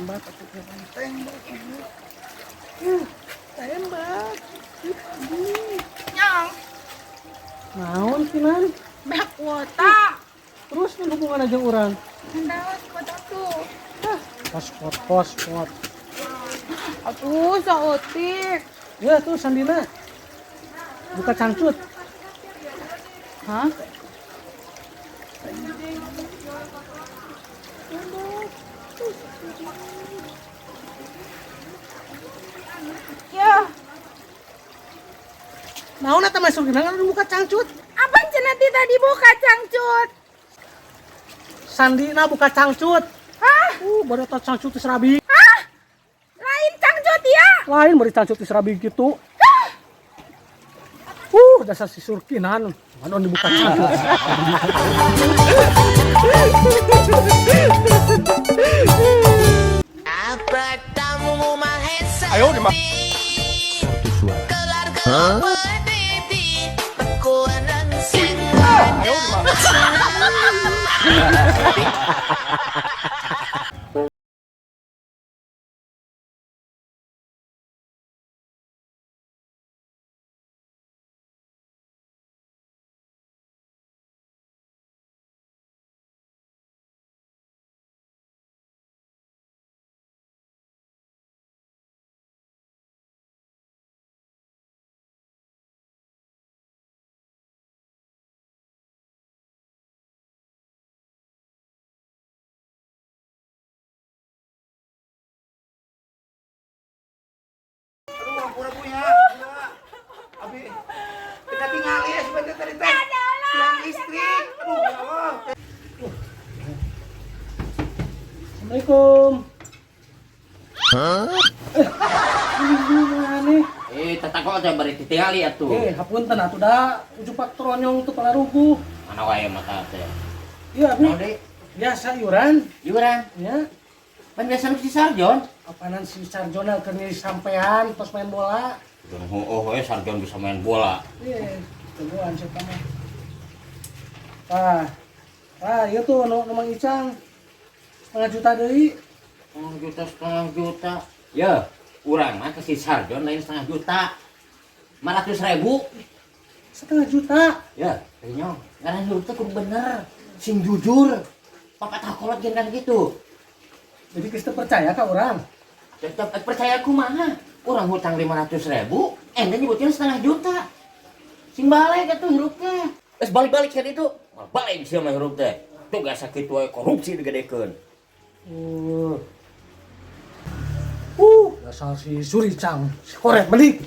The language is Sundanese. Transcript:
Tembak atuh, tembak. Ya, tembak. Nyong, Naon kinan? Beak kuota. Terus nu hubungan aja urang. Naon kuota tuh? Ah, hotspot hotspot. Atuh, saeutik. Ya tuh sandina. Buka cangcut. Hah? Ya, Naon eta masuk kinan anu buka cangcut? Apa cenah ti tadi buka cangcut? Sandina buka cangcut. Hah? Baru tau cangcut geus rabi. Hah? Lain cangcut ya? Lain bari cangcut geus rabi gitu. Dasar si Surkinan. Anu dibuka cangcut. Ayo di Ayo di Aduh, ampura Bu ya. Abi kita tinggal ya sebentar tadi teh. Tiang listrik. Aduh, ya Allah. Assalamualaikum. Hah? Ini aneh. Eh, tetangga teh bari ditingali atuh. Eh, hapunten atuh da ujupak tronyong tuh palaruguh. Mana wae mata teh. Iya, Abi. Naon deui? Biasa iuran. Iuran. Ya. Pan biasa nu si Sarjon. Apanan si Sarjona keur nyeri sampean tos main bola. Jeung heueuh we Sarjon bisa main bola. Iya, tungguan siapa mah. Tah. Tah, ieu tuh nu nu Mang Icang. Setengah juta deui. Setengah juta, setengah juta. Ya, urang mah ke si Sarjon lain setengah juta. 500 ribu. Setengah juta. Ya, nyong. Ngaran hirup teh kudu bener. Sing jujur. Papatah kolot jeung kan gitu. Jadi geus teu percaya ka urang. Tetep percaya kumaha? Urang hutang 500 ribu, ente nyebutnya setengah juta. Sing balik atuh hirup teh. Geus balik-balik kan itu. Mal balik sia mah hirup teh. Tugas sakitu wae korupsi digedekeun. Dasar si Suricang, si korek belik.